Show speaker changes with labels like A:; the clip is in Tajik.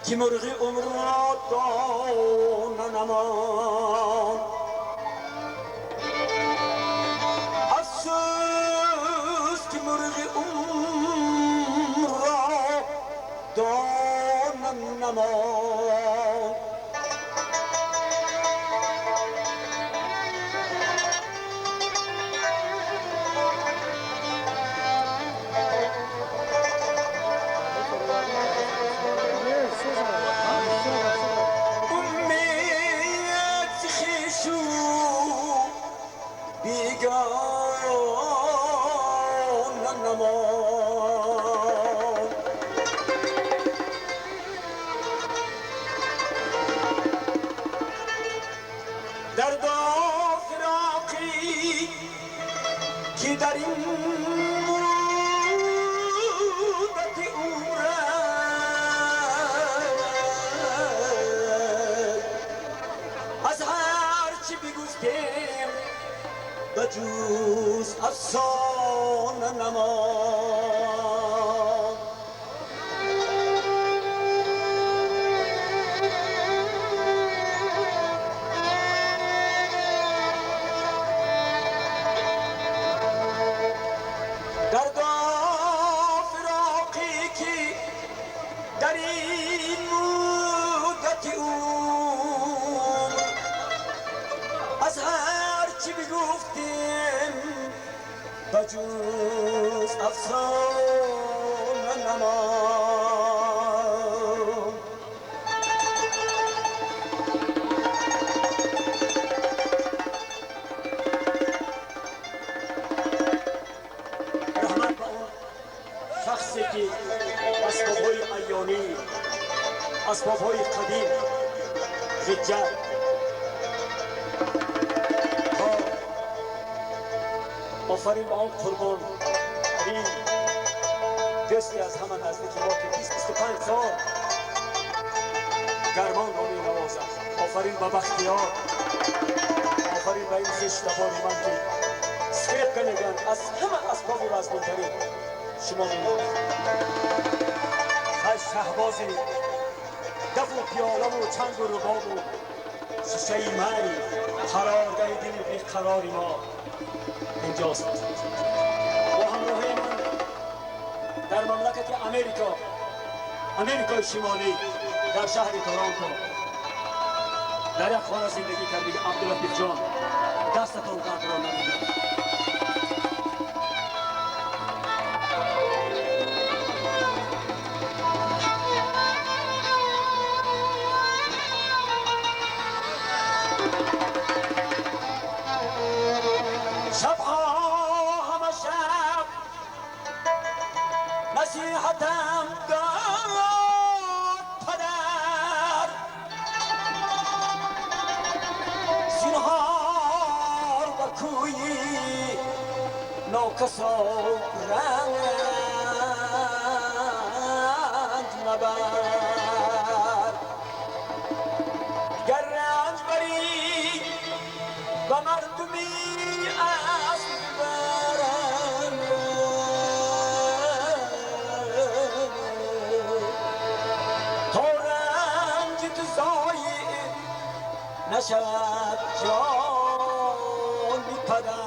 A: که مرغ عمر را دانه نماند. افسوس که مرغ عمر را دانه نماند. درد فراقی که در این مدت عمر از هر چی بگفتیم بجز افسانه نماند. درد فراقی که در این مدت عمر از هر چی بگفتیم بجز افسانه نماند. رحمت به اون شخصی که اسباب‌های ایانی، اسباب‌های قدیم، غجه تا آفرین به آن قربان این دوستی از همه نزدیک ما که 20-25 سال گرمان را می نوازد. آفرین به بختیار، آفرین به این خویشتبار من که скрипка мегӯянд аз ҳама асбоби вазминтарин шумо менавозед. Шаҳбози дафу пиёлаву чангу рубобу шишаи май қароргаҳи дили беқарори мо инҷост. Бо ҳамроҳии ман дар мамлакати Америка, Америкаи Шимолӣ, дар шаҳри Торонто дар як хона зиндагӣ кардиги Абдуллатифҷон, дастатон дардро набинад. شبها همه شب نصیحتم داد پدر، زینهار به کوی ناکس و رنج مبر. گر رنج بری به مردمی اسب برم، تا رنج تو ضایع نشود جان پدر.